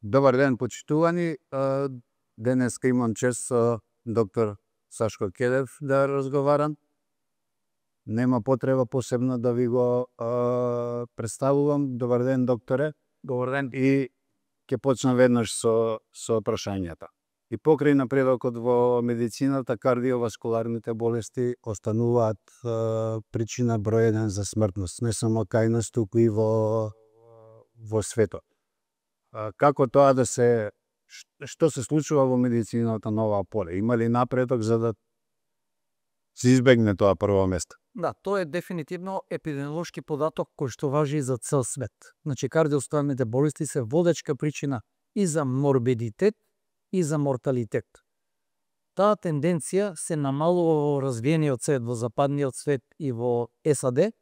Добар ден, почитувани. Денеска имам чест со доктор Сашко Кедев да разговарам. Нема потреба посебно да ви го представувам. Добар ден, докторе. Добар ден. И ќе почнам веднаш со прашањата. И покрај напредокот во медицината, кардиоваскуларните болести остануваат причина број 1 за смртност, не само кај нас, туку и во светот. Како тоа да се што се случува во медицината на оваа поле? Има ли напредок за да се избегне тоа прво место? Да, тоа е дефинитивно епидемиолошки податок кој што важи за цел свет. Значи, кардиоваскуларните болести се водечка причина и за морбидитет и за морталитет. Таа тенденција се намалува во развиениот свет, во западниот свет и во САД,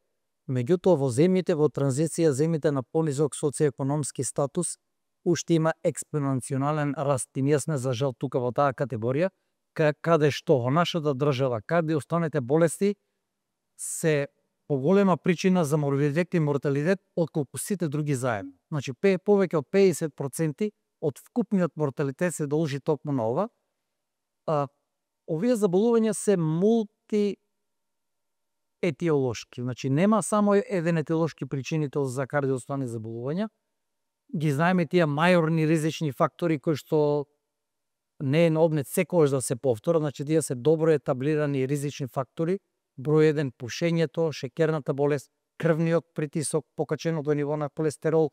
меѓутоа во земјите во транзиција, земјите на понизок социоекономски статус, уште има експоненцијален раст. И ние сме за жал тука во таа категорија, каде што во нашата држава кардиоваскуларните болести се поголема причина за морбидитет и морталитет отколку сите други заедно. Значи, повеќе од 50% од вкупниот морталитет се должи токму на ова. Овие заболувања се мултиетиолошки. Значи, нема само еден етиолошки причинител за кардиоваскуларни заболувања. Ги знаеме тие мајорни ризични фактори кои што не е на одмет секогаш да се повторат, значи тие се добро етаблирани ризични фактори. Број 1 пушењето, шеќерната болест, крвниот притисок, покаченото ниво на холестерол.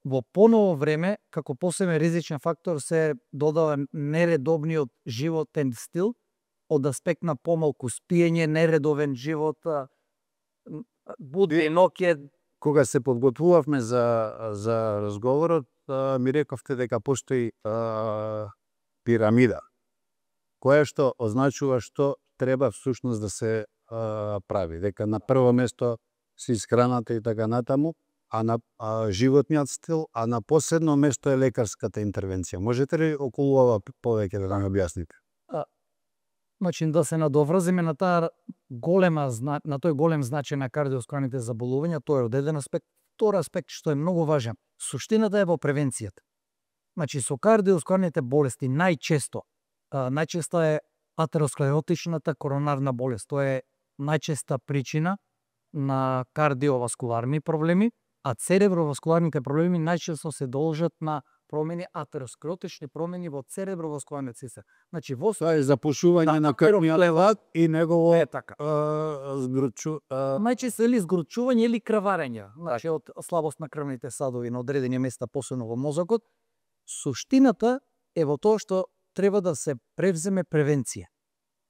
Во поново време, како посебен ризичен фактор се додава нередовниот животен стил, од аспект на помалку спиење, нередовен живот, будни ноќе. Кога се подготвувавме за разговорот, ми рековте дека постои пирамида, која што означува што треба всушност да се прави. Дека на прво место се исхраната и така натаму, а на животниот стил, а на последно место е лекарската интервенција. Можете ли околу ова повеќе да нам објасните? Значи, да се надоврзиме на тој голем значај на кардиоваскуларните заболувања, тоа е од еден аспект. Втор аспект што е многу важен, суштината е во превенцијата. Значи, со кардиоваскуларните болести најчесто е атеросклеротичната коронарна болест. Тоа е најчеста причина на кардиоваскуларни проблеми, а цереброваскуларните проблеми најчесто се должат на промени, атеросклеротични промени во цереброваскуларниот систем. Значи, тоа е запушување на крвниот тлак и негово најчесто или згручување или крварење, значи од слабост на крвните садови на одредени места, посебно во мозокот. Суштината е во тоа што треба да се превземе превенција.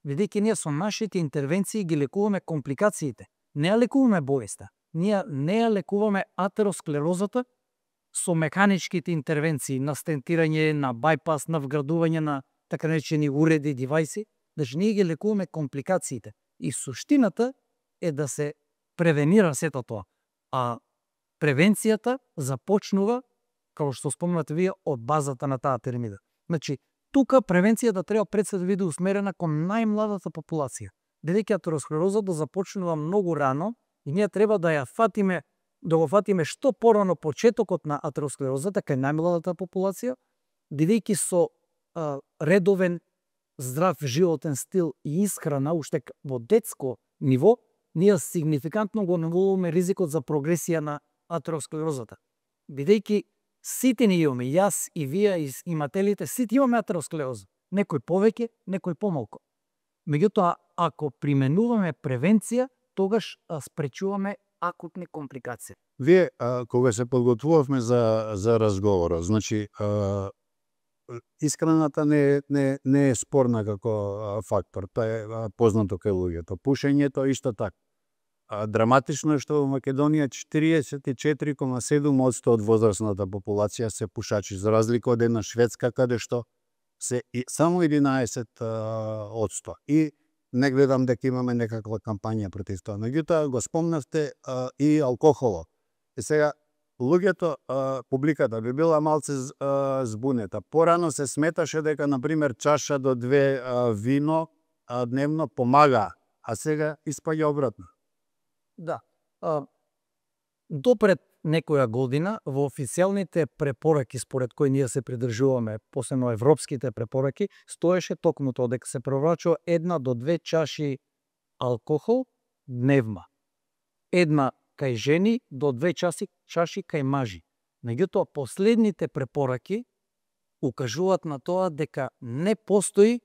Бидејќи ние со нашите интервенции ги лекуваме компликациите, не ја лекуваме болеста. Ние не ја лекуваме атеросклерозата со механичките интервенции на стентирање, на байпас, на вградување на така наречени уреди, девајси. Значи, ние ги лекуваме компликациите. И суштината е да се превенира сето тоа. А превенцијата започнува, како што спомнате вие, од базата на таа пирамида. Значи, тука превенцијата треба пред се да биде усмерена кон најмладата популација. Бидејќи атеросклерозата започнува многу рано и ние треба да ја фатиме, да го фатиме што порано почетокот на атеросклерозата кај најмладата популација, бидејќи со редовен здрав животен стил и исхрана уште во детско ниво, ние сигнификантно го намалуваме ризикот за прогресија на атеросклерозата. Бидејќи сите ние имаме, јас и вие, имателите, сите имаме атеросклероза. Некој повеќе, некој помалку. Меѓутоа, ако применуваме превенција, тогаш спречуваме акутни компликации. Вие, кога се подготвувавме за разговорот, значи, исхраната не е спорна како фактор, тоа е познато кај луѓето. Пушењето исто така. Драматично е што во Македонија 44,7% од возрастната популација се пушачи, за разлика од една Шведска каде што се само 11%. И не гледам дека имаме некаква кампања против тоа. Меѓутоа го спомнавте и алкохолот. И сега луѓето, публиката би била малце збунета. Порано се сметаше дека, например, чаша до 2 вино дневно помага, а сега испаѓа обратно. Да. Допред некоја година во официјалните препораки според кои ние се придржуваме, посебно европските препораки, стоеше токму тоа дека се препорачува 1 до 2 чаши алкохол дневно. 1 кај жени до 2 чаши кај мажи. Меѓутоа, последните препораки укажуваат на тоа дека не постои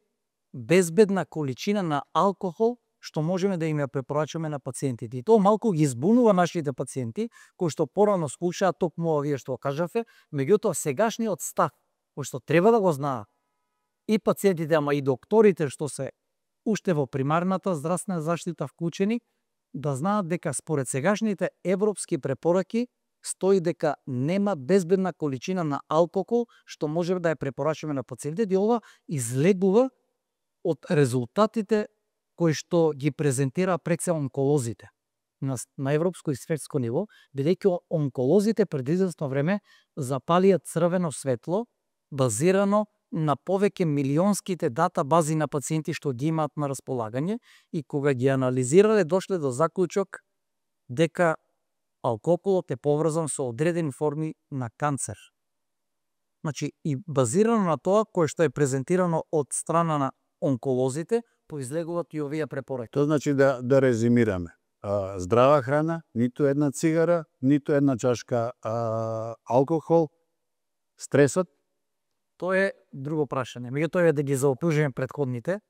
безбедна количина на алкохол што можеме да им ја препорачаме на пациентите. И тоа малку ги збунува нашите пациенти, кои што порано слушаат токму овие што кажаве, меѓутоа сегашниот став, кој што треба да го знаат и пациентите, ама и докторите што се уште во примарната здравствена заштита вклучени, да знаат дека според сегашните европски препораки стои дека нема безбедна количина на алкохол што можеме да ја препорачаме на пациентите, и ова излегува од резултатите кои што ги презентира пред се онколозите на европско и светско ниво, бидејќи онколозите пред известно време запалија црвено светло базирано на повеќе милионските дата бази на пациенти што ги имаат на располагање, и кога ги анализирале дошле до заклучок дека алкохолот е поврзан со одредени форми на канцер. Значи, и базирано на тоа кое што е презентирано од страна на онколозите, поизлегуваат и овие препораки. Тоа значи да резимираме. Здрава храна, ниту една цигара, ниту една чашка алкохол, стресот. Тоа е друго прашање. Меѓутоа е да ги заопужиме предходните.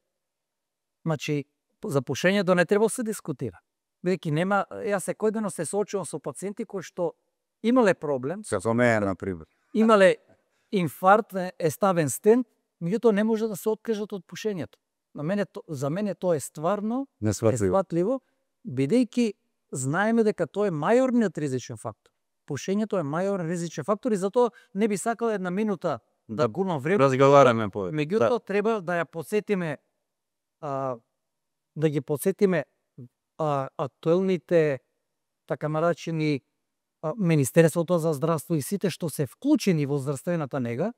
Значи, за пушењето не треба да се дискутира. Бидејќи нема, јас секој ден се соочувам со пациенти кои што имале проблем, Како мене, на пример. имале инфаркт, е ставен стент, меѓутоа не може да се откажат од пушењето. За мене тоа е стварно несватливо, бидејќи знаеме дека тоа е мајорниот ризичен фактор. Пушењето е мајорен ризичен фактор и затоа не би сакал една минута да губам време. Разговараме повеќе. Меѓутоа треба да ја подсетиме, да ги подсетиме актуелните така наречени Министерството за здравство и сите што се вклучени во здравствената нега,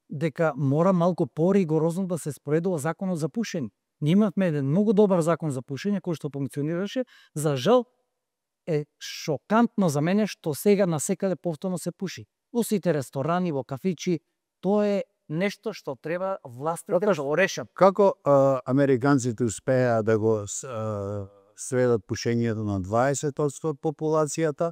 дека мора малку поригорозно да се споредува законот за пушење. Ние имавме еден многу добар закон за пушење кој што функционираше, за жал е шокантно за мене што сега насекаде повторно се пуши. Во сите ресторани, во кафичи, тоа е нешто што треба властите да го решат. Како американците успеа да го сведат пушењето на 20% од популацијата,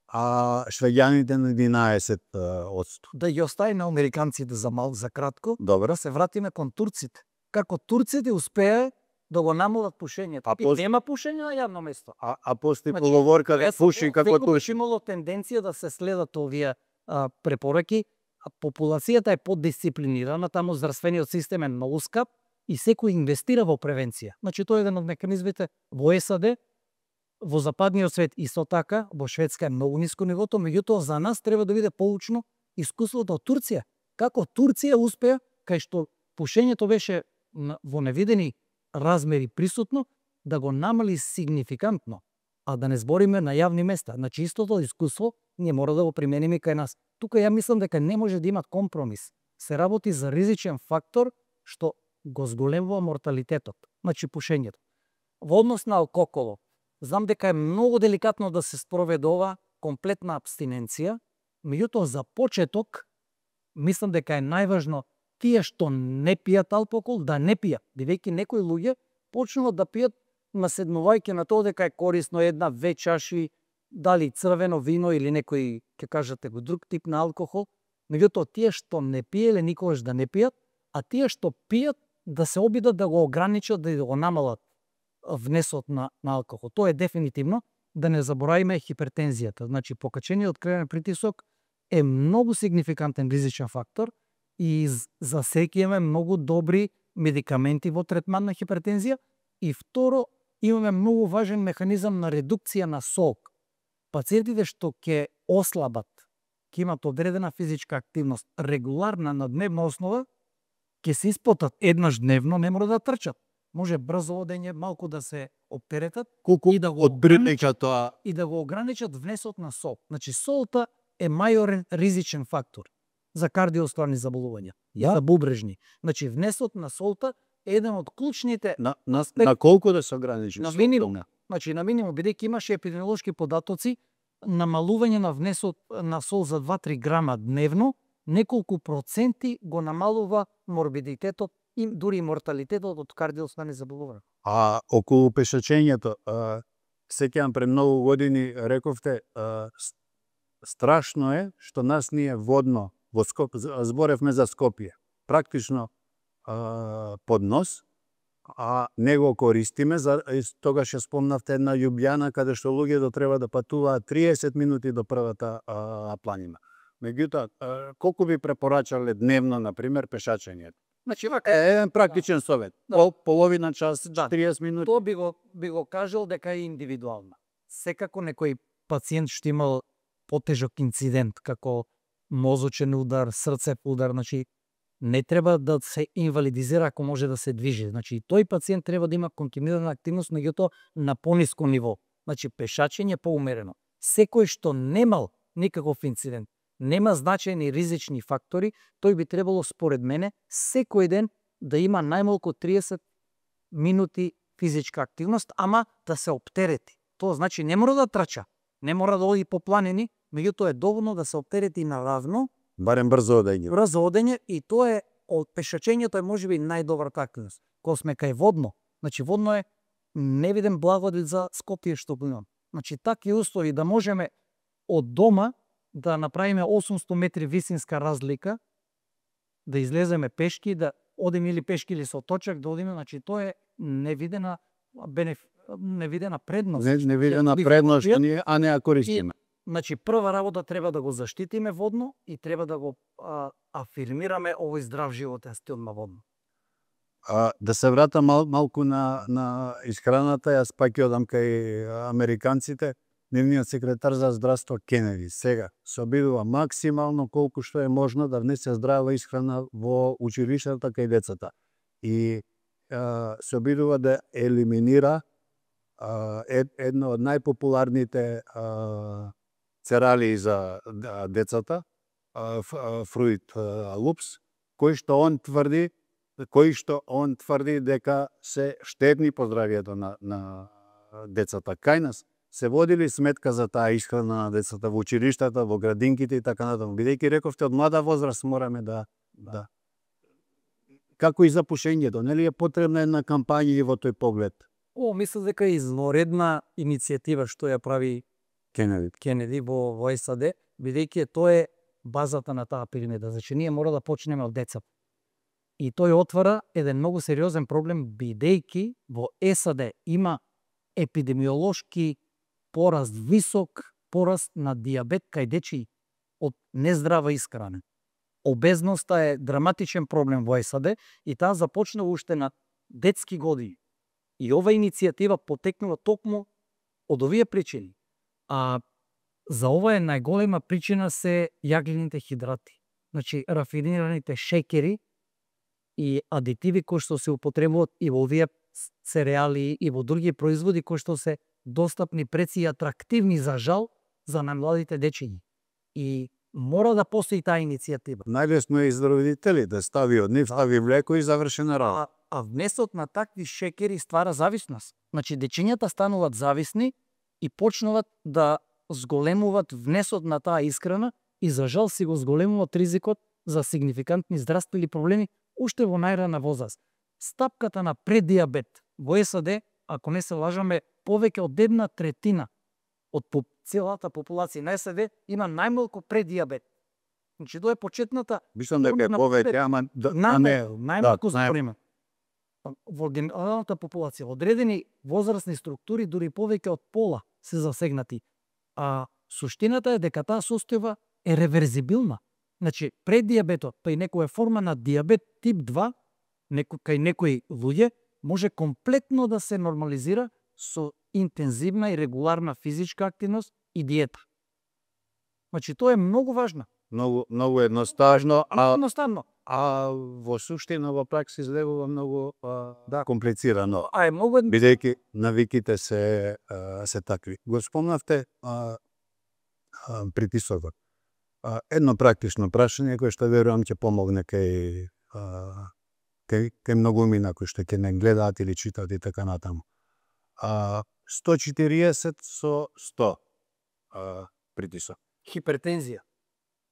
а швеѓаните на 11%? Да ги остави на американците за кратко, Добро. да се вратиме кон турците. Како турците успеа да го намалат пушењето. И нема пушење на јавно место. А постои поговорка да пуши како турци. Имало тенденција да се следат овие препораки. Популацијата е поддисциплинирана, таму здравствениот систем е многу скап и секој инвестира во превенција. Значи, тоа е еден од механизмите во САД, во западниот свет исто така, во Шведска е многу ниско нивото, меѓутоа за нас треба да биде поучно искуството од Турција. Како Турција успеа, кај што пушењето беше во невидени размери присутно, да го намали сигнификантно, а да не збориме на јавни места. Значи, истото искуство ние мора да го примениме кај нас. Тука ја мислам дека не може да имат компромис. Се работи за ризичен фактор што го зголемува морталитетот, значи пушењето. Во однос на алкохолот, знам дека е многу деликатно да се спроведе ова комплетна абстиненција, меѓутоа за почеток мислам дека е најважно тие што не пијат алкохол да не пијат, бидејќи некои луѓе почнуваат да пијат наседнувајќи на тоа дека е корисно 1-2 чаши, дали црвено вино или некој, ќе кажете го, друг тип на алкохол, меѓутоа тие што не пиеле никогаш да не пијат, а тие што пијат да се обидат да го ограничат, да го намалат внесот на алкохол. Тоа е дефинитивно. Да не заборавиме хипертензијата. Значи, покачениот крвен притисок е многу сигнификантен ризичен фактор и за среќа имаме многу добри медикаменти во третман на хипертензија. И второ, имаме многу важен механизам на редукција на солк. Пациентите што ќе ослабат, ќе имат одредена физичка активност регуларна на дневна основа, ќе се испотат еднаш дневно, не мора да трчат. Може брзо одење, малку да се оптеретат и да го ограничат внесот на сол. Значи, солта е мајорен ризичен фактор за кардиоваскуларни заболувања, за бубрежни. Значи, внесот на солта е еден од клучните... На колку да се ограничи? На минимум. Значи, на минимум, бидејќи имаше епидемиолошки податоци, намалување на внесот на сол за 2-3 грама дневно, неколку проценти го намалува морбидитетот и дури морталитетот од кардиосни заболувања. А околу пешачењето, сеќавам пред многу години рековте, страшно е што нас ние водно во Скопје, зборевме за Скопје, практично под нос, а не го користиме. Тогаш ја спомнавте една Љубљана каде што луѓето треба да патуваат 30 минути до првата планина. Меѓутоа, колку би препорачале дневно, например, пешачењето? Значи, вака, Еден практичен совет. Половина час, 40 минути. Тоа би го кажал дека е индивидуално. Секако некој пациент што имал потежок инцидент, како мозочен удар, срцев удар, значи не треба да се инвалидизира ако може да се движи. Значи тој пациент треба да има континуирана активност, меѓутоа на пониско ниво. Значи пешачење поумерено. Секој што немал никаков инцидент, нема значајни ризични фактори, тој би требало според мене секој ден да има најмалку 30 минути физичка активност, ама да се оптерети. Тоа значи не мора да трча, не мора да оди по планини, меѓутоа е доволно да се оптерети наравно, барем брзо одење. Брзо одење, и тоа е од пешачењето е можеби најдобрата активност. Кога сме кај водно, значи водно е невиден благодет за Скопје што го имам. Значи такви услови да можеме од дома да направиме 800 метри висинска разлика, да излеземе пешки, да одиме или пешки или со точак да одиме, значи тоа е невидена предност. Невидена предност, а не ја користиме. Значи, прва работа треба да го заштитиме водно и треба да го афирмираме овој здрав животен стил на водно. Да се вратам малку на исхраната, јас пак ќе одам кај американците. Нивниот секретар за здравство Кенеди сега се обидува максимално колку што е можно да внесе здрава исхрана во училиштата кај децата. И се обидува да елиминира едно од најпопуларните цералии за децата, Fruit Loops, кои што он тврди дека се штетни по здравието на децата. Кај нас се водили сметка за таа исхрана на децата во училиштата, во градинките и така натаму. Бидејќи рековте од млада возраст мораме да како и за пушењето, нели е потребна една кампања и во тој поглед? Мислам дека е изноредна иницијатива што ја прави Кенеди во САД, бидејќи тоа е базата на таа пирамида. Значи ние мора да почнеме од децата. И тој отвара еден многу сериозен проблем, бидејќи во САД има епидемиолошки пораст, висок пораст на дијабет кај дечи од нездрава исхрана. Обезноста е драматичен проблем во САД и таа започнува уште на детски години. И ова иницијатива потекнува токму од овие причини. А за ова е најголема причина се јаглените хидрати. Значи рафинираните шекери и адитиви кои што се употребуваат и во овие цереали и во други производи кои што се достапни, преци и атрактивни за жал за најмладите дечиња. И мора да постои таа иницијатива. Најлесно е изробители да стави од нив, стави млеко и завршена работа. А внесот на такви шекери ствара зависност. Значи дечињата стануваат зависни и почнуваат да зголемуваат внесот на таа исхрана и за жал си го зголемуваат ризикот за сигнификантни здравствени проблеми уште во најрана возраст. Стапката на преддијабет во САД, ако не се лажаме, повеќе од 1/3 од целата популација на САД има најмалку преддијабет. Значи тоа е почетната. Мислам дека е повеќе, ама најмалку збориме. Во генералната популација, одредени возрастни структури дури повеќе од пола се засегнати. А суштината е дека таа состојба е реверзибилна. Значи преддијабетот, па и некоја форма на дијабет тип 2, кај некои луѓе може комплетно да се нормализира со интензивна и регуларна физичка активност и диета. Значи тоа е многу важно. Многу едноставно, едноставно. А во суштина во пракса излегува многу комплицирано. А е многу бидејќи навиките се такви. Го спомнавте притисокот. Едно практично прашање кое што верувам ќе помогне кај многумина кои што ќе не гледаат или читаат и така натаму. 140 со 100. притисок. Хипертензија.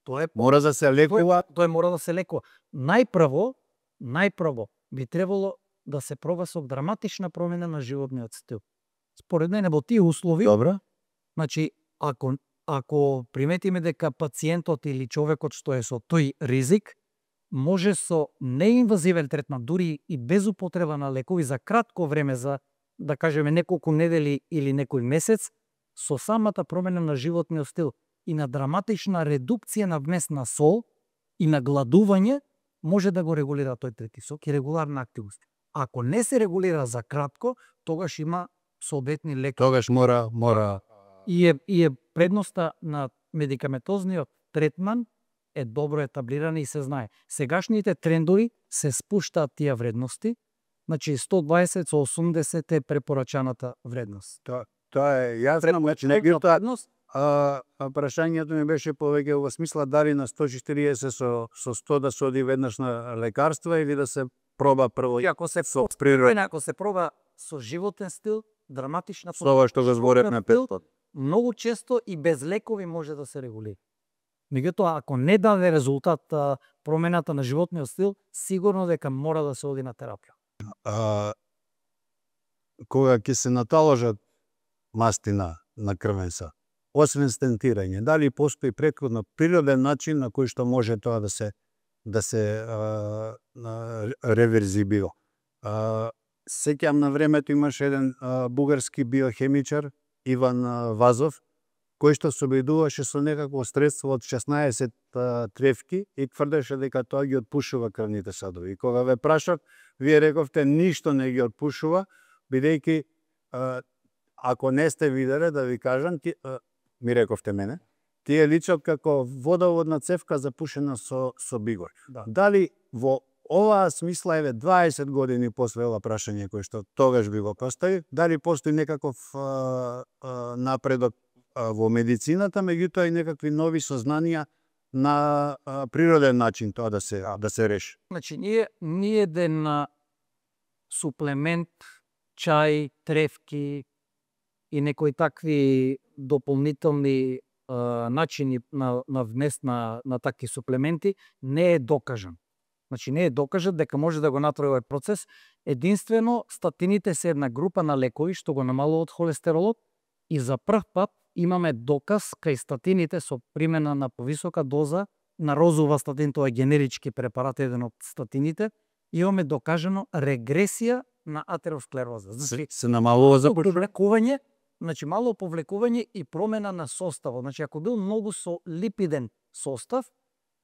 Тоа е Мора да се лекува. Тоа мора да се лекува. Најпрво би требало да се проба со драматична промена на животниот стил. Според мене во тие услови, Добро. значи ако приметиме дека пациентот или човекот што е со тој ризик може со неинвазивен третман, дури и без употреба на лекови за кратко време, за да кажеме неколку недели или некој месец, со самата промена на животниот стил и на драматична редукција на вмес на сол и на гладување, може да го регулира тој притисок и регуларна активност. Ако не се регулира за кратко, тогаш има соодветни лекови. Тогаш мора И е предноста на медикаметозниот третман е добро етаблирана и се знае. Сегашните трендови се спуштаат тие вредности, значи 120 со 80 е препорачаната вредност. тоа е јасно, значи не бил тоа. Прашањето ми беше повеќе во смисла дали на 140 со 100 да се оди веднаш на лекарства или да се проба прво Ако се со природа. ако се проба со животен стил, драматична Со ова што го зборевме пред. многу често и без лекови може да се регулира. Меѓутоа, ако не даде резултат промената на животниот стил, сигурно дека мора да се оди на терапија. Кога ќе се наталожат масти на крвенца, освен стентирање, дали постои претходно природен начин на кој што може тоа да се реверзибира? Сеќам на времето имаше еден бугарски биохемичар Иван Вазов, кој што се обидуваше со некакво средство од 16 тревки и тврдеше дека тоа ги отпушува крвните садови. И кога ве прашав, вие рековте ништо не ги отпушува, бидејќи ако не сте виделе, да ви кажам, ми рековте мене, тие личат како водоводна цевка запушена со бигор. Да. Дали во оваа смисла, еве 20 години после ова прашање кој што тогаш би го постави, дали постои некаков напредок во медицината, меѓутоа и некакви нови сознанија на природен начин тоа да се реши? Значи, ние еден суплемент, чај, тревки и некои такви дополнителни начини на внес на такви суплементи не е докажан. Значи, не е докажан дека може да го натпреди овој процес. Единствено, статините се една група на лекови што го намалуваат холестеролот и за прв пат имаме доказ кај статините со примена на повисока доза на розова статин, тоа е генерички препарат, еден од статините, имаме докажано регресија на атеросклероза. Значи, Се намалува за повлекување, значи мало повлекување и промена на составот. Значи, ако бил многу со липиден состав,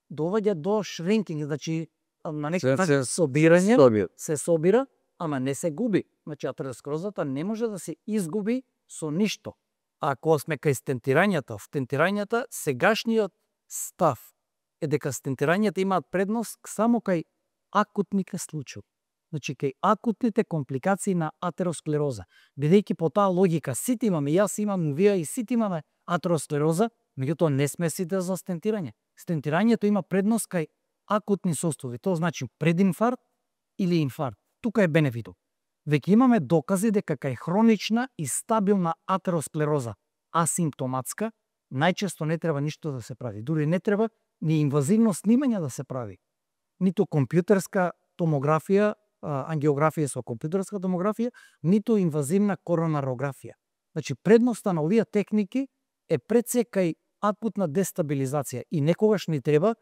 доваѓа до шринкинг, значи на некој начин собирање, се собира, ама не се губи. Значи, атеросклерозата не може да се изгуби со ништо. А ако сме кај стентирањата, в стентирањата сегашниот став е дека стентирањата имаат предност само кај акутните случаи. Значи, кај акутните компликации на атеросклероза. Бидејќи по таа логика сите имаме, јас имам, вие и сите имаме атеросклероза, меѓутоа не сме сите за стентирање. Стентирањето има предност кај акутни состојби, тоа значи прединфаркт или инфаркт. Тука е бенефитот. Веќе имаме докази дека кај хронична и стабилна атеросклероза, асимптоматска, најчесто не треба ништо да се прави. Дури не треба ни инвазивно снимање да се прави. Ниту компјутерска томографија, ангиографија со компјутерска томографија, ниту инвазивна коронарографија. Значи, предноста на овие техники е пред се кај акутна дестабилизација и некогаш ни треба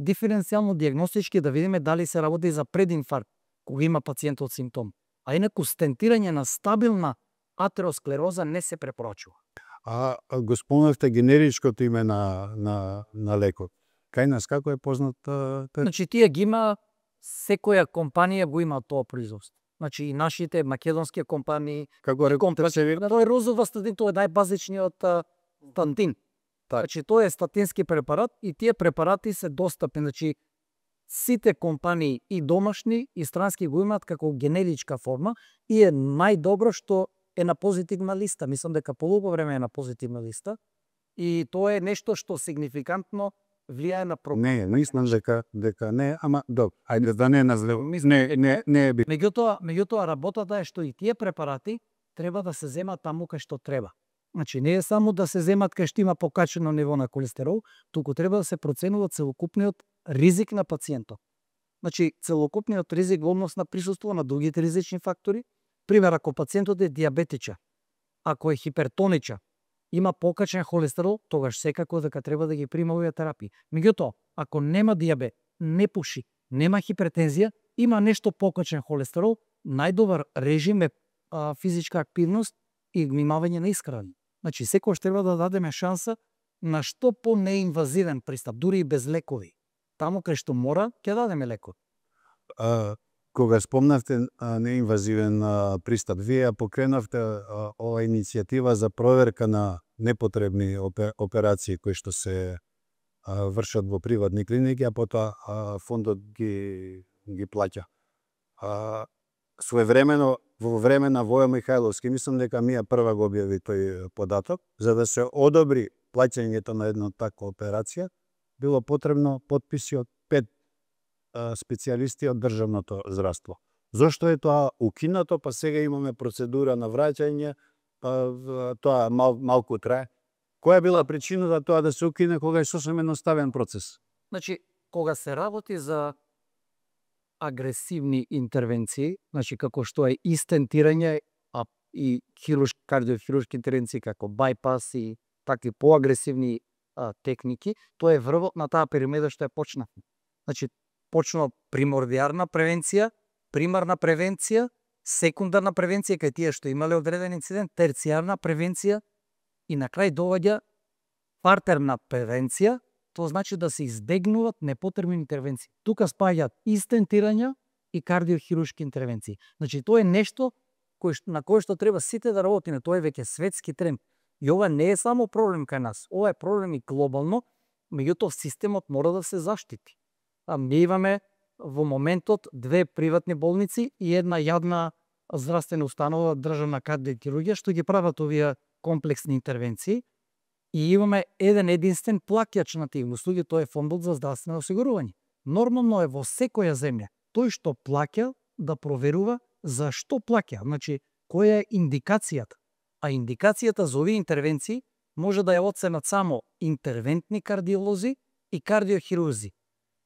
диференцијално диагностички да видиме дали се работи за прединфаркт кога има пациентот симптом. А инаку стентирање на стабилна атеросклероза не се препорачува. Го спомнавте генеричкото име на лекот. Кај нас како е познат? Значи, тие ги има, секоја компанија го има тоа производство. Значи, и нашите македонски компании, Како тоа е розова статин, тоа е најбазичниот статин. Значи, тоа е статински препарат и тие препарати се достапни. Значи, сите компании и домашни и странски го имаат како генеричка форма и е најдобро што е на позитивна листа. Мислам дека полубо време е на позитивна листа и тоа е нешто што сигнификантно влијае на проблем. Не, мислам дека не, ама добро. Ајде да не назлево. Не е битно. Меѓутоа работата е што и тие препарати треба да се земат таму кај што треба. Значи не е само да се земат кај што има покачено ниво на холестерол, туку треба да се проценува целокупниот ризик на пациентот. Значи целокупниот ризик во однос на присуство на другите ризични фактори. Пример, ако пациентот е диабетичар, ако е хипертоничар, има покачен холестерол, тогаш секако дека треба да ги прима овие терапии. Меѓутоа, ако нема диабет, не пуши, нема хипертензија, има нешто покачен холестерол, најдобар режим е физичка активност и внимавање на исхрана. Значи секогаш треба да дадеме шанса на што по-неинвазивен пристап, дури и без лекови. Таму кај што мора, ќе дадеме лекови. Кога спомнавте неинвазивен пристап, вие ја покренавте ова иницијатива за проверка на непотребни операции кои што се вршат во приватни клиники, а потоа фондот ги плаќа. Своевремено во време на Воја Михајловски, мислам дека Мија прва го објави тој податок, за да се одобри плаќањето на една таква операција, било потребно потписи од 5 специјалисти од државното здравство. Зошто е тоа укинато, па сега имаме процедура на враќање, тоа малку трае. Која била причината тоа да се укине кога е сосем едноставен процес? Значи, кога се работи за агресивни интервенции, значи како што е и стентирање, и кардиохируршки интервенции како байпас и такви поагресивни техники, тоа е врвот на таа пирамида што е почнавме. Значи, почнува примордијарна превенција, примарна превенција, секундарна превенција кај тие што имале одреден инцидент, терцијарна превенција и на крај доаѓа партерна превенција, тоа значи да се избегнуваат непотребни интервенции. Тука спаѓаат и стентирања и кардиохируршки интервенции. Значи тоа е нешто на кое што треба сите да работиме, тоа е веќе светски тренд. И ова не е само проблем кај нас, ова е проблем и глобално, меѓутоа системот мора да се заштити. Ние имаме во моментот 2 приватни болници и една јавна здравствена установа, државна кардиохирургија, што ги прават овие комплексни интервенции. И имаме еден единствен плаќач на тие услуги, тоа е Фондот за здравствено осигурување. Нормално е во секоја земја тој што плаќа да проверува за што плаќа, значи која е индикацијата. А индикацијата за овие интервенции може да ја оценат само интервентни кардиолози и кардиохирурзи.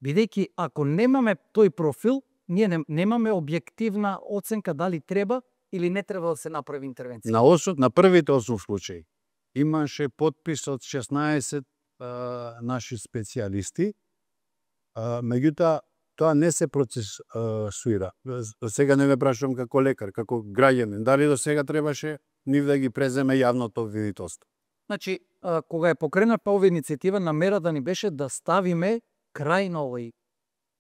Бидејќи ако немаме тој профил, ние немаме објективна оценка дали треба или не треба да се направи интервенција. На првите 8 случаи имаше потпис од 16 наши специјалисти, меѓутоа тоа не се процесуира. Сега не ме прашувам како лекар, како граѓанин, дали до сега требаше нив да ги преземе јавното обвинителство? Значи, кога е покрената оваа иницијатива, намерата ни беше да ставиме крај на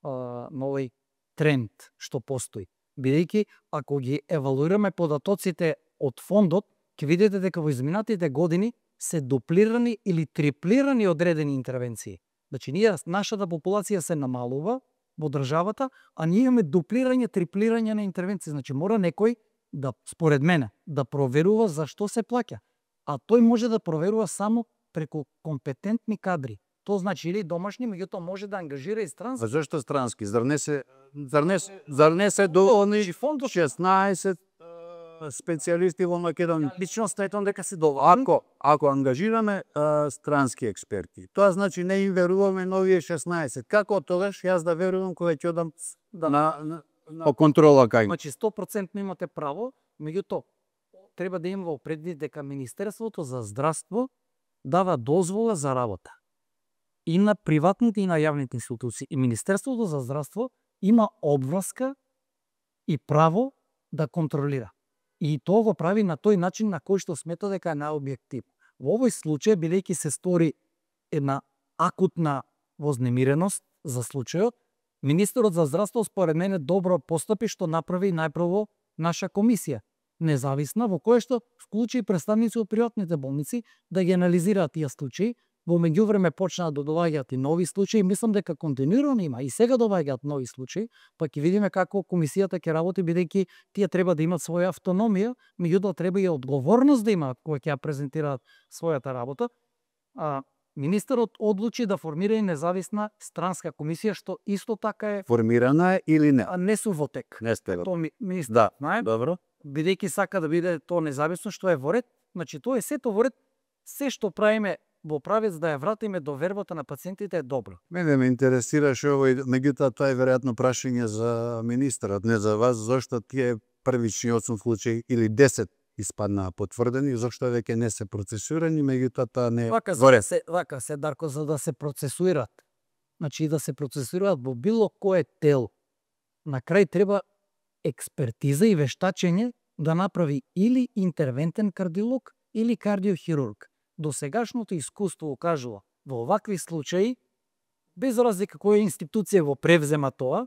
овој тренд што постои. Бидејќи, ако ги евалуираме податоците од фондот, ќе видите дека во изминатите години се дуплирани или триплирани одредени интервенции. Значи, нашата популација се намалува во државата, а ние имаме дуплирање, триплирање на интервенции. Значи, мора некој да, според мене, да проверува за што се плаќа. А тој може да проверува само преку компетентни кадри. Тоа значи или домашни, меѓутоа може да ангажира и странски. Зашто странски? Зар не се доволни 16 специјалисти во Македонија? Лично сметам дека се доволни. Ако ангажираме странски експерти, тоа значи не им веруваме на овие 16. Како тогаш јас да верувам кога ќе одам на контрола кај? Значи 100% имате право, меѓутоа треба да има предвид дека Министерството за здравство дава дозвола за работа и на приватните и на јавните институции. И Министерството за здравство има обврска и право да контролира. И тоа го прави на тој начин на кој што смета дека е најобјективно. Во овој случај, бидејќи се стори една акутна вознемиреност за случајот, Министерот за здравство според мене добро постапи што направи најпрво наша комисија, независна, во која што вклучи представници од приватните болници да ги анализираат тие случаи. Во меѓувреме почнаа да доаѓаат и нови случаи, мислам дека континуирано има и сега доаѓаат нови случаи, па ќе видиме како комисијата ќе работи, бидејќи тие треба да имат своја автономија, меѓутоа треба и одговорност да имаат кога ќе ја презентираат својата работа. Министерот одлучи да формира и независна странска комисија, што исто така е формирана или не? Не су во тек. Не сте. Тоа министер, Да, знае, добро. бидејќи сака да биде тоа независно, што е во ред, Значи тоа е сето во ред, се што правиме во правец да ја вратиме до вербата на пациентите е добро. Мене ме интересираше овој, меѓутоа тоа е веројатно прашање за министерот, не за вас, зашто тие првични 8 случаи или 10 испаднаа потврдени, зашто веќе не се процесирани, меѓутоа тоа не Вака се, Дарко, за да се процесуират. Значи да се процесуираат во било кое тело. На крај треба експертиза и вештачење да направи или интервентен кардиолог или кардиохирург. До сегашното искуство укажува во овакви случаи, без разлика која институција го превзема тоа,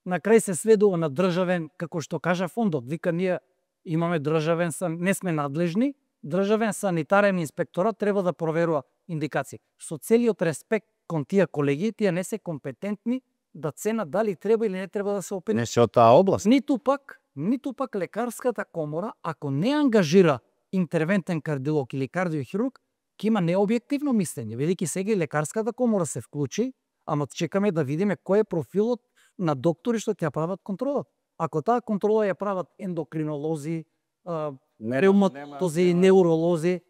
на крај се сведува на државен, како што кажа фондот, вика ние имаме државен, не сме надлежни, државен санитарен инспекторат треба да проверува индикации. Со целиот респект кон тие колеги, тие не се компетентни да ценат дали треба или не треба да се опитат. не се од таа област. Ниту пак лекарската комора, ако не ангажира интервентен кардиолог или кардиохирург, ќе има необјективно мислење. Велики сега и лекарската комора се вклучи, ама чекаме да видиме кој е профилот на доктори што ќе прават контрола. Ако таа контрола ја прават ендокринолози, реуматози, неуролози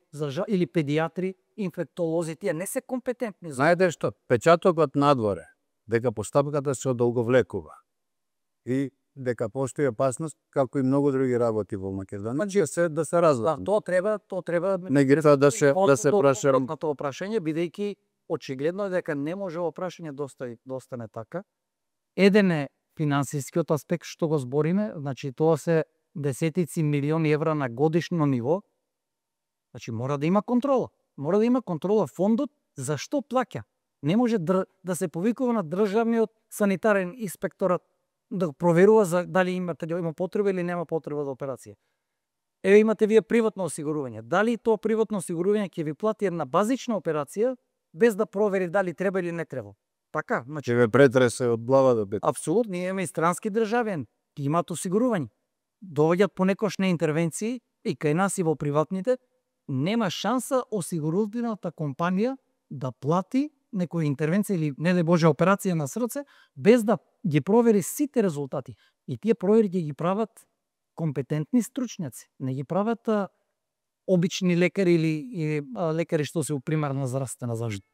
или педиатри, инфектолози, тие не се компетентни. Знаете што, печатокот надворе дека постапката се одолговлекува и дека постои опасност, како и многу други работи во Македонија, значи се да се разлага. Тоа треба Не ги да се прашам. на тоа прашање, бидејќи очигледно е дека не може во прашање да остане така. Еден е финансискиот аспект што го збориме, значи тоа се десетици милиони евра на годишно ниво. Значи мора да има контрола. Мора да има контрола фондот зашто плаќа. Не може да се повикува на државниот санитарен инспекторат да проверува за дали има потреба или нема потреба за операција. Еве имате вие приватно осигурување. Дали тоа приватно осигурување ќе ви плати една базична операција без да провери дали треба или не треба. Така, значи Ќе ве претресе од глава до пет. апсолутно, ние имаме и странски државјани, ти имаат осигурување. Доаѓаат понекогаш на интервенции и кај нас и во приватните, нема шанса осигурителната компанија да плати некоја интервенција или не дај Боже операција на срце без да ги провери сите резултати. И тие провери ги прават компетентни стручњаци, не ги прават обични лекари или лекари што се у примарна здравствена заштита.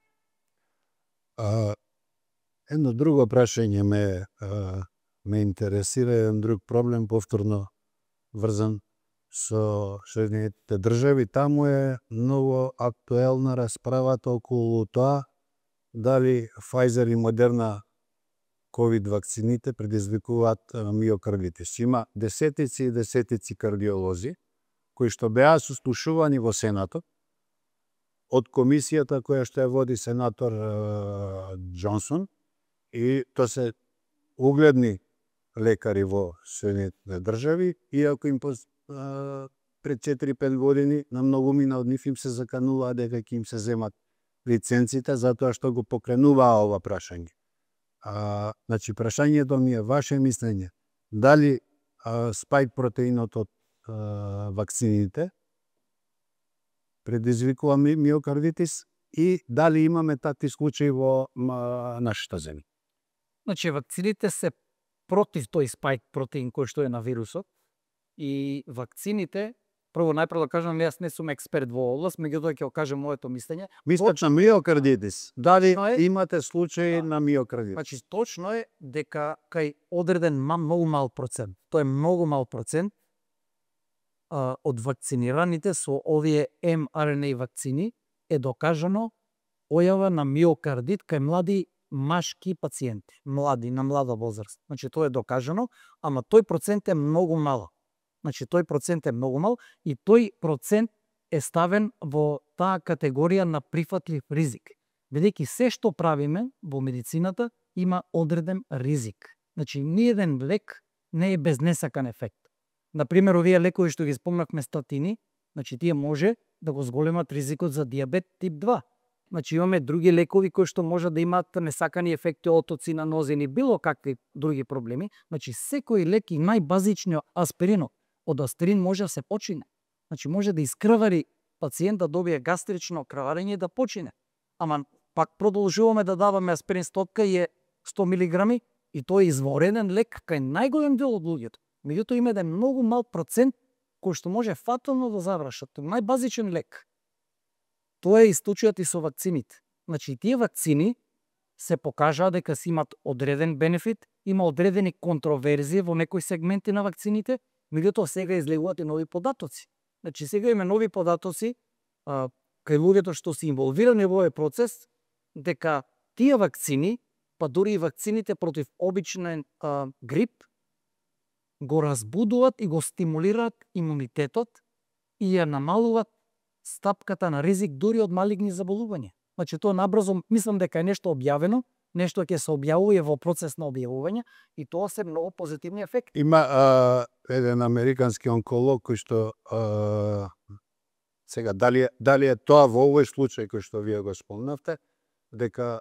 Едно друго прашање ме интересира, еден друг проблем повторно врзан со Соединетите држави. Таму е многу актуелна расправата околу тоа дали Pfizer и Moderna COVID вакцините предизвикуваат миокардитис. Има десетици и десетици кардиолози кои што беа сослушувани во Сенатот од комисијата која што ја води сенатор Џонсон, и тоа се угледни лекари во Соединетите држави, иако им пред 4-5 години на многумина од нив им се закануваа дека ќе им се земат лиценците затоа што го покренуваа ова прашање. Значи прашањето ми е ваше мислење, дали спајк протеинот од вакцините предизвикува миокардитис и дали имаме такви случаи во нашата земја? Значи, вакцините се против тој спајк протеин кој што е на вирусот и вакцините, прво најпрво да кажам, јас не сум експерт во област, меѓутоа ќе кажам моето мислење. Мислат на миокардитис. Дали Точно е. имате случаи на миокардитис? Значи, точно е дека кај одреден многу мал процент, тоа е многу мал процент од вакцинираните со овие mRNA вакцини е докажано појава на миокардит кај млади машки пациенти, млади, на млада возраст. Значи, тоа е докажано, ама тој процент е многу мал. Значи, тој процент е многу мал и тој процент е ставен во таа категорија на прифатлив ризик. Бидејќи се што правиме во медицината има одреден ризик. Значи, ниеден лек не е без несакан ефект. Например, овие лекови што ги спомнавме статини, значи тие може да го зголемат ризикот за диабет тип 2. Значи имаме други лекови кои што може да имаат несакани ефекти, отоци на нозини, било какви други проблеми. Значи секој лек и најбазичниот аспиринот од аспирин може да се почине. Значи може да искрвари пациент да добие гастрично крварење и да почине. Ама пак продолжуваме да даваме аспирин стотка и е 100 мг и тој е извореден лек кај најголем дел од луѓето. Меѓутоа има еден многу мал процент кои што може фатално да завршат. Најбазичен лек. Тоа е и случајот и со вакцините. Значи, тие вакцини се покажаа дека си имат одреден бенефит, има одредени контроверзии во некои сегменти на вакцините, меѓутоа сега излегуваат и нови податоци. Значи, сега има нови податоци кај луѓето што се инволвирани во овој процес, дека тие вакцини, па дури и вакцините против обичен грип, го разбудуваат и го стимулираат имунитетот и ја намалуваат стапката на ризик дури од малигни заболувања. Значи, тоа набрзо, мислам дека е нешто објавено, нешто ќе се објавува и во процес на објавување, и тоа се многу позитивни ефекти. Има еден американски онколог кој што сега дали е тоа во овој случај кој што вие го спомнавте, дека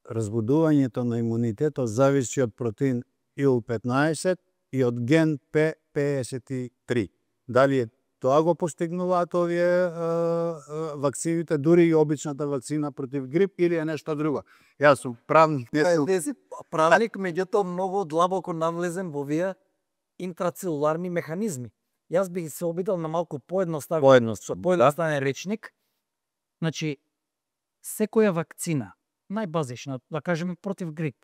разбудувањето на имунитетот зависи од протеин IL-15 и од ген P53. Дали е тоа го постигнуваат овие вакцините, дури и обичната вакцина против грип, или е нешто друго? Јас сум правник, не сум правник, меѓутоа многу длабоко навлезен во овие интрацелуларни механизми. Јас бих се обидел на малку поедноставен речник. Значи, секоја вакцина, најбазична, да кажеме против грип,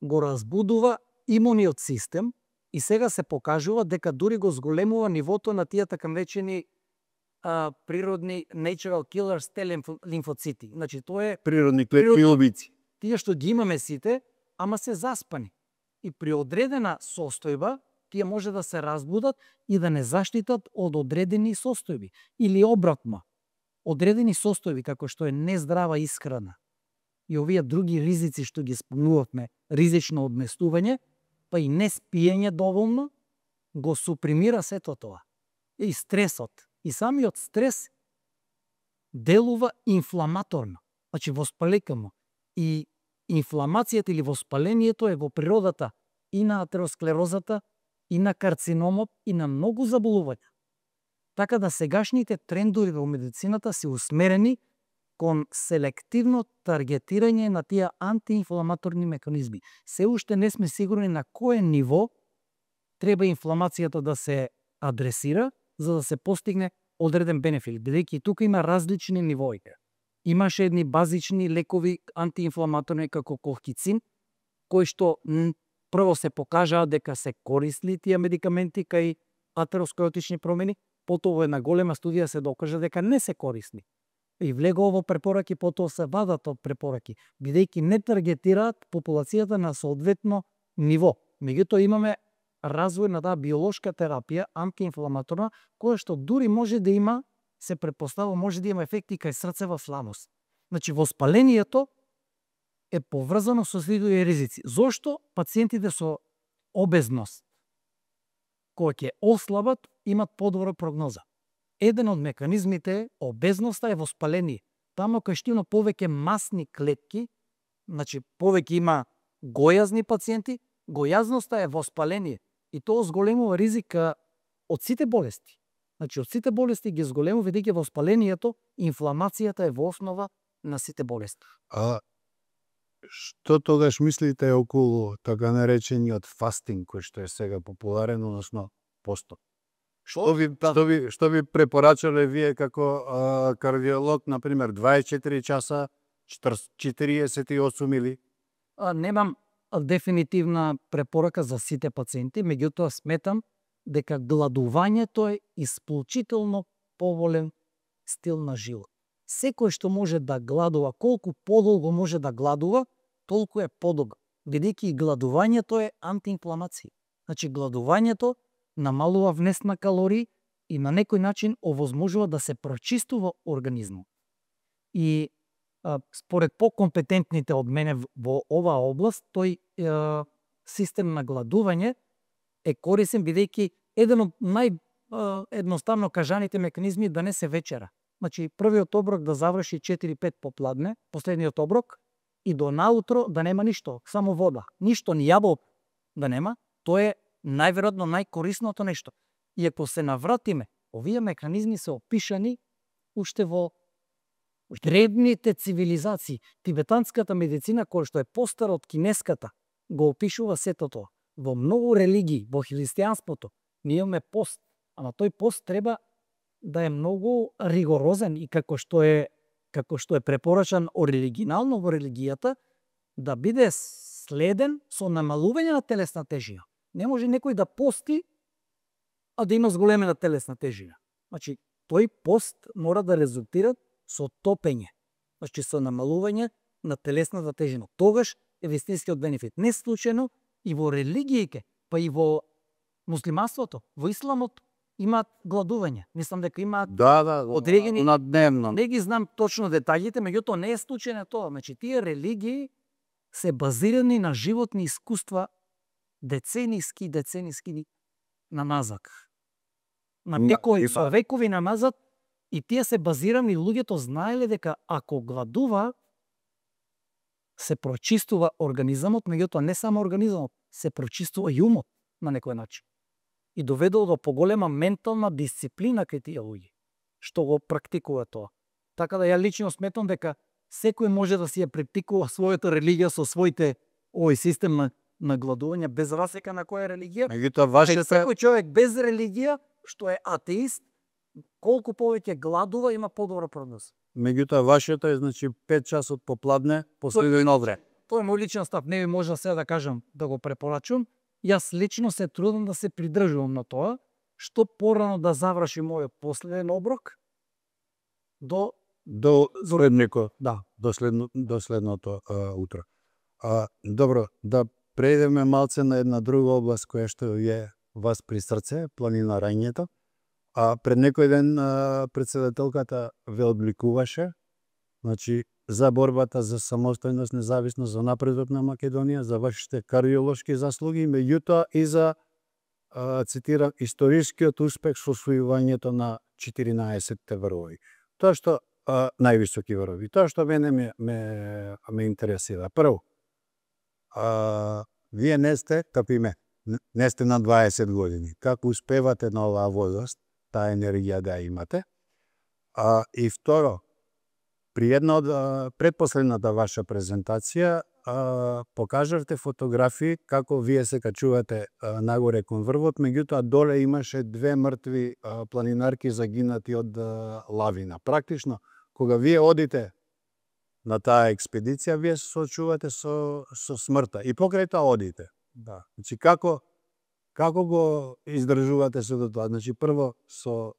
го разбудува имуниот систем и сега се покажува дека дури го зголемува нивото на тие така наречени природни natural killers T лимфоцити. Значи, тоа е природни клетки убици. Тие што ги имаме сите, ама се заспани. И при одредена состојба, тие може да се разбудат и да не заштитат од одредени состојби. Или обратно, одредени состојби, како што е нездрава исхрана и овие други ризици што ги спомнувавме, ризично одместување, па и не спиење доволно, го супримира сето тоа. И стресот. И самиот стрес делува инфламаторно, значи воспалекално. И инфламацијата или воспалението е во природата и на атеросклерозата, и на карциномот, и на многу заболувања. Така да сегашните трендови во медицината се усмерени кон селективно таргетирање на тие антиинфламаторни механизми. Се уште не сме сигурни на кое ниво треба инфламацијата да се адресира, за да се постигне одреден бенефит, бидејќи тука има различни нивои. Имаше едни базични лекови антиинфламаторни како колхицин, кои што прво се покажаа дека се корисни тие медикаменти кај атеросклеротични промени, потоа во една голема студија се докажа дека не се корисни. И влегува во препораки, потоа се вадат од препораки, бидејќи не таргетираат популацијата на соодветно ниво. Меѓутоа имаме развој на таа биолошка терапија, антиинфламаторна, која што дури може да има, се претпоставува, може да има ефекти кај срцева слабост. Значи, воспалението е поврзано со следови ризици. Зошто пациентите со обезност, кои ќе ослабат, имат подобра прогноза? Еден од механизмите е обезноста е воспаление. Таму кај што има повеќе масни клетки, значи повеќе има гојазни пациенти, гојазноста е воспаление. И тоа зголемува ризика од сите болести. Значи, од сите болести ги зголемува, бидејќи воспалението, инфламацијата е во основа на сите болести. Што тогаш мислите околу така наречениот фастинг, кој што е сега популарен, односно постот? Што ви препорачале вие како кардиолог, например, 24 часа, 48 или? Немам дефинитивна препорака за сите пациенти, меѓутоа сметам дека гладувањето е исклучително поволен стил на живот. Секој што може да гладува, колку подолго може да гладува, толку е подобро, бидејќи гладувањето е антиинфламација. Значи, гладувањето намалува внес на калории и на некој начин овозможува да се прочистува организмот. И според покомпетентните од мене во оваа област, тој систем на гладување е корисен, бидејќи еден од наједноставно кажаните механизми да не се вечера. Значи, првиот оброк да заврши 4-5 попладне, последниот оброк, и до наутро да нема ништо, само вода. Ништо, ни јаболка да нема, тоа е најверојатно најкорисното нешто. И ако се навратиме, овие механизми се опишани уште во древните цивилизации. Тибетанската медицина, која што е постара од кинеската, го опишува сето тоа. Во многу религии, во христијанството, Ние имаме пост, ама тој пост треба да е многу ригорозен и како што е препорачан оригинално во религијата, да биде следен со намалување на телесна тежина. Не може некој да пости, а да има зголемена телесна тежина. Значи, тој пост мора да резултира со топење, значи со намалување на телесната тежина. Тогаш е вистинскиот бенефит. Не случајно и во религиите, па и во муслиманството, во исламот имаат гладување. Мислам дека имаат одредени на дневно. Не ги знам точно детаљите, меѓутоа не е случајно тоа. Значи, тие религии се базирани на животни искуства децениски намазак. На векови намазат, и тие се базирани, луѓето знаеле дека ако гладува, се прочистува организамот, меѓутоа не само организамот, се прочистува и умот на некој начин. И доведува до поголема ментална дисциплина кај тие луѓе, што го практикува тоа. Така да ја лично сметам дека секој може да си ја практикува својата религија со своите систем на гладување, без разлика на која религија. Меѓутоа секој човек без религија, што е атеист, колку повеќе гладува, има подобра прогноз. Меѓутоа вашето е, значи, 5 часот попладне, последно одре. Тоа е мој личен став, не ви може сега да кажам да го препорачувам. Јас лично се трудам да се придржувам на тоа, што порано да заврши мојот последен оброк до следникот, до следното утро. Добро, да преидеме малце на една друга област која што е вас при срце, планинарењето. Пред некој ден председателката ве одбликуваше, значи, за борбата за самостојност, независност, за напредок на Македонија, за вашите кардиолошки заслуги, меѓутоа и за, цитирам, историскиот успех со освојувањето на 14 врвови. Тоа што највисоки врвови. Тоа што мене ме интересира. Прво, вие не сте, како и ме, не сте на 20 години. Како успевате на оваа возраст, таа енергија да имате? И второ, при една од предпоследната ваша презентација покажавте фотографии како вие се качувате нагоре кон врвот, меѓутоа доле имаше 2 мртви планинарки загинати од лавина. Практично, кога вие одите на таа експедиција, вие се соочувате со смртта и покрај тоа одите. Значи, како го издржувате се до тоа? Значи, прво со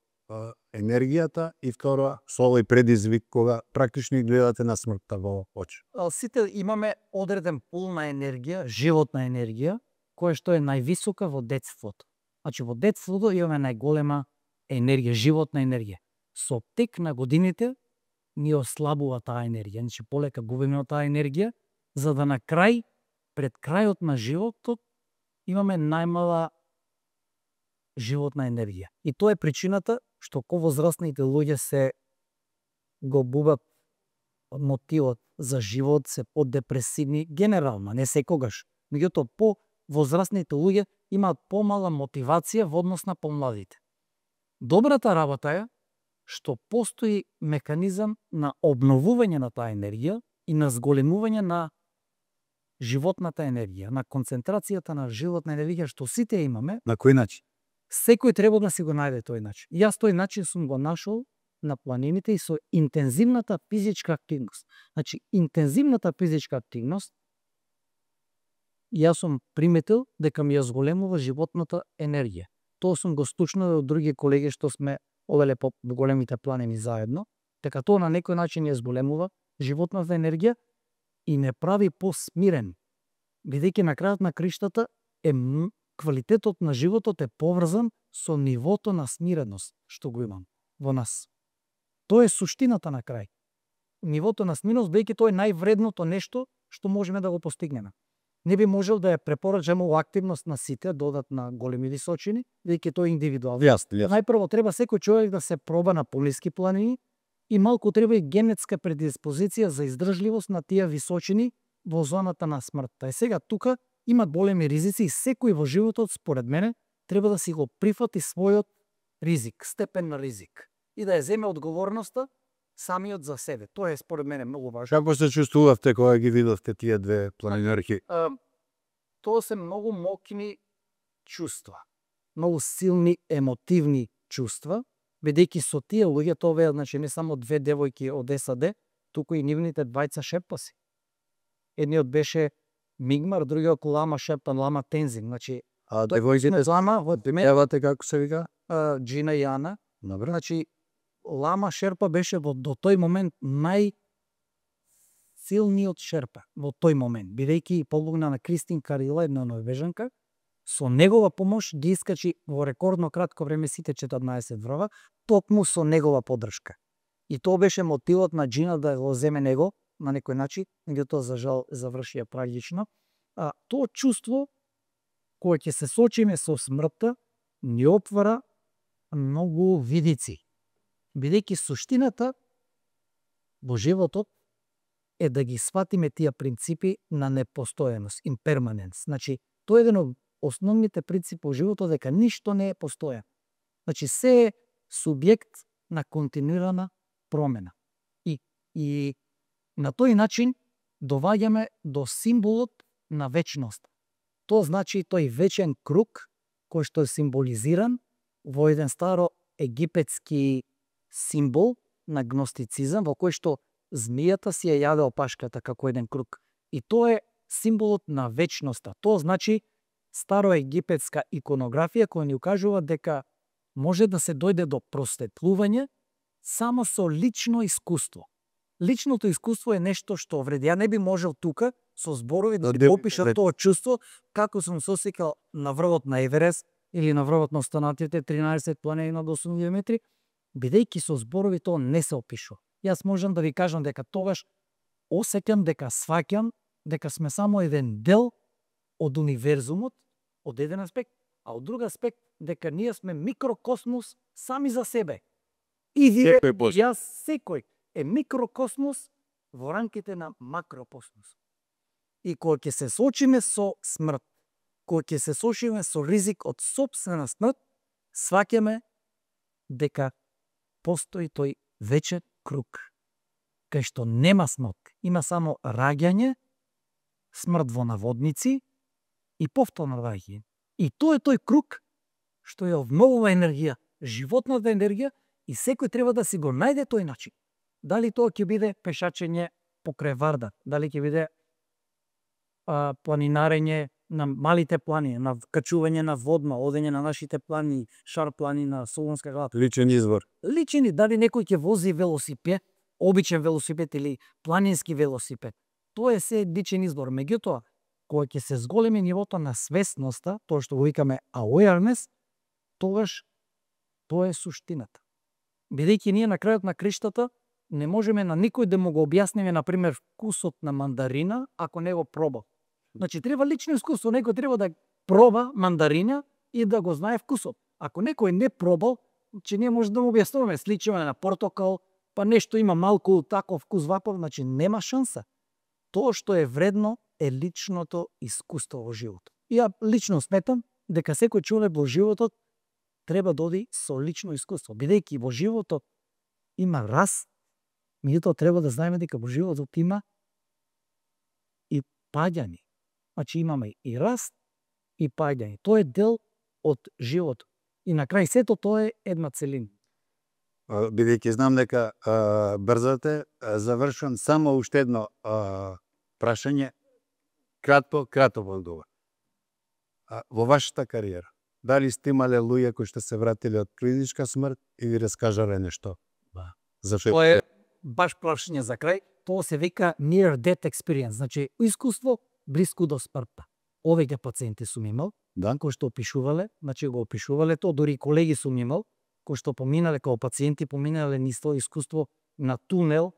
енергијата и второ со овој предизвик кога практично гледате на смртта во очи. Сите имаме одреден пул на енергија, животна енергија, која што е највисока во детството. Значи, во детството имаме најголема енергија, животна енергија. Со тек на годините ни ослабува таа енергија. Значи, полека губиме таа енергија, за да на крај, пред крајот на животот, имаме најмала животна енергија. И тоа е причината што возрастните луѓе се го губат мотивот за живот, се подепресивни генерално, не секогаш. Меѓутоа, возрастните луѓе имаат помала мотивација во однос на помладите. Добрата работа е што постои механизам на обновување на таа енергија и на зголемување на животната енергија, на концентрацијата на животна енергија што сите имаме. На кој начин? Секој треба да си го најде тој начин. Јас тој начин сум го нашол на планините и со интензивната физичка активност. Значи, интензивната физичка активност, јас сум приметил дека ми ја зголемува животната енергија. Тоа сум го стучнал од други колеги што сме оделе по големите планини заедно, дека тоа на некој начин ја зголемува животната енергија и не прави посмирен, бидејќи на крајот на криштата квалитетот на животот е поврзан со нивото на смиреност што го имам во нас. Тоа е суштината на крај. Нивото на смиреност, бидејќи тоа е највредното нешто што можеме да го постигнеме. Не би можел да ја препорачам оваа активност на сите, додат на големи височини, бидејќи тоа е индивидуално. Најпрво треба секој човек да се проба на пониски планини и малку треба и генетска предиспозиција за издржливост на тие височини во зоната на смртта. И сега тука има големи ризици и секој во животот, според мене, треба да си го прифати својот ризик, степен на ризик и да ја земе одговорноста самиот за себе. Тоа е според мене многу важно. Како се чувствувавте кога ги видовте тие 2 планинарки? Тоа се многу мокни чувства. многу силни емотивни чувства, бидејќи со тие луѓе тоа значи не само две девојки од САД, туку и нивните двајца шерпаси. Едниот беше Мигмар, другиот Лама Шерпан, Лама Тензин, значи девојките Лама во евате како се вика? Джина и Ана. Добро. Значи Лама Шерпа беше до тој момент силниот шерпа во тој момент, бидејќи помогна на Кристин Карила, една норвежанка, со негова помош ги искачи во рекордно кратко време сите 14 врва, токму со негова поддршка. И тоа беше мотивот на Джина да го земе него на некој начин, меѓутоа за жал завршија трагично. Тоа чувство кое ќе се сочиме со смртта ни отвара многу видици, бидејќи суштината во животот е да ги сватиме тие принципи на непостојаност, имперманенс. Значи, тоа е еден од основните принципи во животот, дека ништо не е постојано. Значи, се е субјект на континуирана промена. И на тој начин доваѓаме до символот на вечност. Тоа значи тој вечен круг кој што е символизиран во еден старо египетски символ на гностицизам, во кој што змијата си ја јаде опашката како еден круг. И тоа е символот на вечноста. Тоа значи староегипетска иконографија која ни укажува дека може да се дојде до просветлување само со лично искуство. Личното искуство е нешто што вреди. Ја не би можел тука со зборови да ви опишам тоа чувство како сум се осеќал на врвот на Еверест или на врвот на останатите 13 планини над 8000 метри, бидејќи со зборови тоа не се опишува. Јас можам да ви кажам дека тогаш осеќам дека сваќам дека сме само еден дел од универзумот, од еден аспект, а од друг аспект дека ние сме микрокосмос сами за себе. И вие, јас, секој е микрокосмос во рамките на макрокосмос. И кога ќе се соочиме со смрт, кога ќе се соочиме со ризик од сопствена смрт, сваќаме дека постои тој вечен круг, кај што нема смрт, има само раѓање, смрт во наводници и повторно раѓање. И тоа е тој круг што ја обновува енергија, животната енергија, и секој треба да си го најде тој начин. Дали тоа ќе биде пешачење покрај Вардар, дали ќе биде планинарење на малите планини, на качување на Водма, одење на нашите планини, Шар планина, Солунска глава. Личен извор. Личен, дали некој ќе вози велосипед, обичен велосипед или планински велосипед. Тоа е се личен избор. Меѓутоа, кога ќе се зголеми нивото на свесноста, тоа што го викаме awareness, тогаш тоа е суштината. Бидејќи ние на крајот на криштата не можеме на никој да му го објасниме, например, вкусот на мандарина ако не го проба. Значи, треба лично искуство, некој треба да проба мандарина и да го знае вкусот. Ако некој не пробал, че ние може да му објаснуваме сличува на портокал, па нешто има малку таков вкус вапор, значи нема шанса. Тоа што е вредно е личното искуство во животот. Ја лично сметам дека секој човек во животот треба да оди со лично искуство, бидејќи во животот има раст, меѓутоа треба да знаеме дека во животот има и паѓање. Значи имаме и раст и паѓање. Тоа е дел од животот. И на крај сето тоа е една целина. Бидејќи знам дека брзате, завршувам само уште едно прашање, кратко одговор. Во вашата кариера, дали сте имале луѓе кои што се вратиле од клиничка смрт и ви раскажале нешто? Тоа е баш прашање за крај. Тоа се вика near death experience, значи искуство блиску до смртта. Овие пациенти сум имал, кои што опишувале, значи го опишувале тоа, дури колеги сум имал, кои што поминале како пациенти, поминале низ тоа искуство на тунел.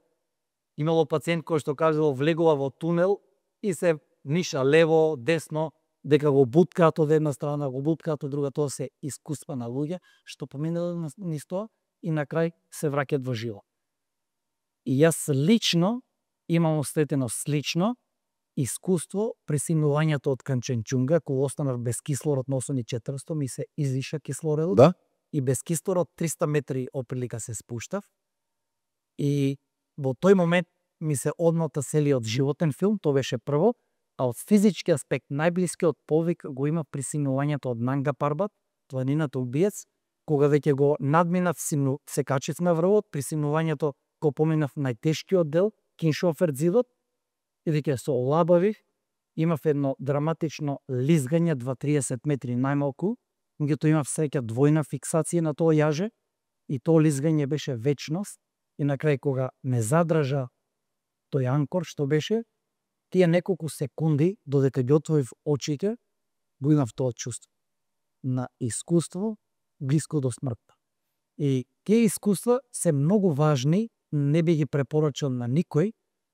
Имало пациент кој што кажал влегува во тунел и се ниша лево, десно, дека го буткаат од една страна, го буткаат од друга. Тоа се искуства на луѓе што поминале низ тоа и на крај се враќаат во живот. И јас лично имам остетено слично искуство при симнувањето од Канченчунга, кога останав без кислород на 8400, ми се изиша кислородот. Да? И без кислород 300 метри оприлика се спуштав. И во тој момент ми се одмота целиот животен филм, тоа беше прво, а од физички аспект најблискиот повик го има при симнувањето од Нанга Парбат, жртванината убиец, кога веќе го надминав се качив на врвот, при симнувањето го поминав најтешкиот дел, Киншофер ѕидот, и веќе се олабавив, имав едно драматично лизгање 2-30 метри најмалку, меѓутоа имав среќа двојна фиксација на тоа јаже, и тоа лизгање беше вечност, и на крај кога ме задржа тој анкор што беше, тие неколку секунди, додека ги отворив очите, го имав тоа чувство на искуство блиско до смртта. И тие искуства се многу важни, не би ги препорачал на никој,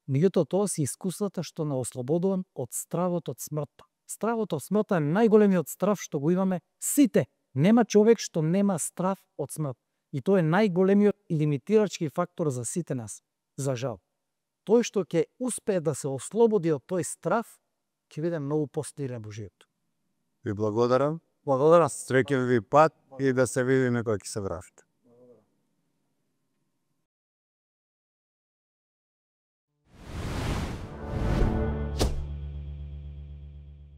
меѓутоа тоа се искуствата што не ослободувам од стравот од смртта. Стравот од смртта е најголемиот страв што го имаме сите. Нема човек што нема страв од смрт. И тоа е најголемиот лимитирачки фактор за сите нас, за жал. Тој што ќе успее да се ослободи од тој страв, ќе биде многу постирен во животот. Ви благодарам. Благодарам. Среќен ви пат и да се видиме кога ќе се вратите.